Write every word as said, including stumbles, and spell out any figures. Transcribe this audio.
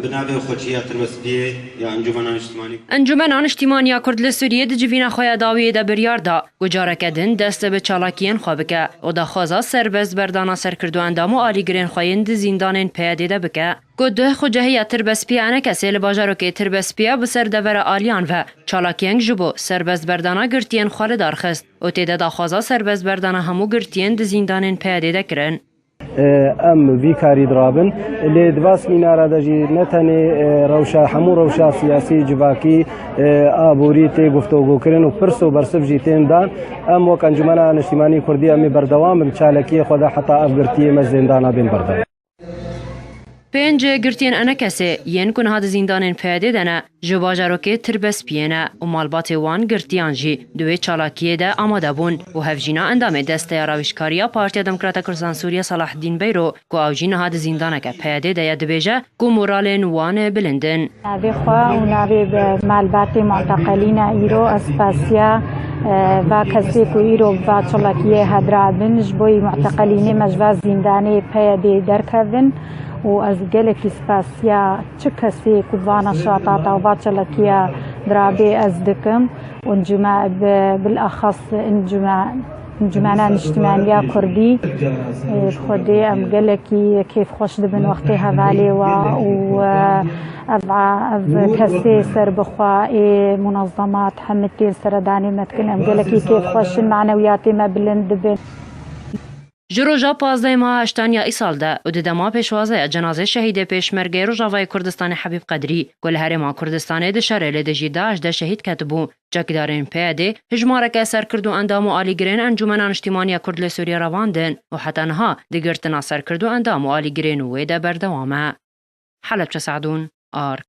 Bi navê Xweçiya Tirbespiyê ya Encûmena Niştimanî. Encûmena Niştimaniya Kurd li Sûriyê di civîna xwe ya dawiyê de biryar da ku careke din dest bi çalakiyên xwe bike û daxwaza serbest berdana serkirdû endam û alîgirên xwe yên di zîndanên P Y D'ê de bike. Ku duh xucehiya Tirbespî ya Enekesê li bajarokê Tirbespî ya bi ser devera aliyan ve çalakiyên ji bo serbest berdana girtiyên xwe li dar xist û tê de daxwaza serbest berdana hemû girtiyên di zîndanên P Y D'ê de kirin. Em vî karî dirabin. Lê di va semînara de jî ne tenê, e, rewşa, hemû rewşa siyasî, civakî, e, aborî tê guftogûkirin û pirs û bersiv jî tên dan. Em wek Encûmena Niştimanî Kurdî em ê berdewam bin çalakiyê xwe de heta ev girtiyê me zêndana bên berdewam. Pênc girtiyên Enekesê yên ku niha di zîndanên P Y D'ê de ne, ji bajarokê Tirbespiyê ne û malbatê wan girtiyan jî di wê çalakiyê de amade bûn û hevjîna endamê Desteya Rawîjkariya Partiya Demokrata Kurdistan Sûriye Salahdîn Beyro ku ew jî niha di zîndaneke P Y D'ê de ye dibêje ku moralên wan bilind in. Navê xwe û navê bi malbatê muteqelîne îro ez spasiya, e, va kesê ku îro va çalakiyê hedirabin ji bo muteqelînê me ji va zîndanê P Y D'ê derkevin û ez gelekî spasiya çi kesê ku va neşatata va çalakiya dirabê ez dikim û encûme-, bi-, bilaxas encûme-, Encûmena Niştimaniya Kurdî, e, bi Xwedê em gelekî kêfxweş dibin wextê hevalê we û, e, ev, ev kesê serbixwe ê munezemat hemî tên seredanê me dikin. Em gelekî kêfxweş in, manewiyatê me bilind dibin. Ji roja pazdeh meha heştan ya îsal de û di dema pêşwazeya cenazê şehîdê Pêşmergeyê Rojavayê Kurdistanê Hebîb Qedrî, ku li Herêma Kurdistanê di şerê li dijî DAIŞ de şehîd ketibû, çekdarên P Y D'ê hijmareke serkirdû endam û alîgirên Encûmena Niştimaniya Kurd li Sûriyê revandin û heta niha di girtina serkirdû endam û alîgirên wê de berdewam e. Helebçe Sadûn, ARK.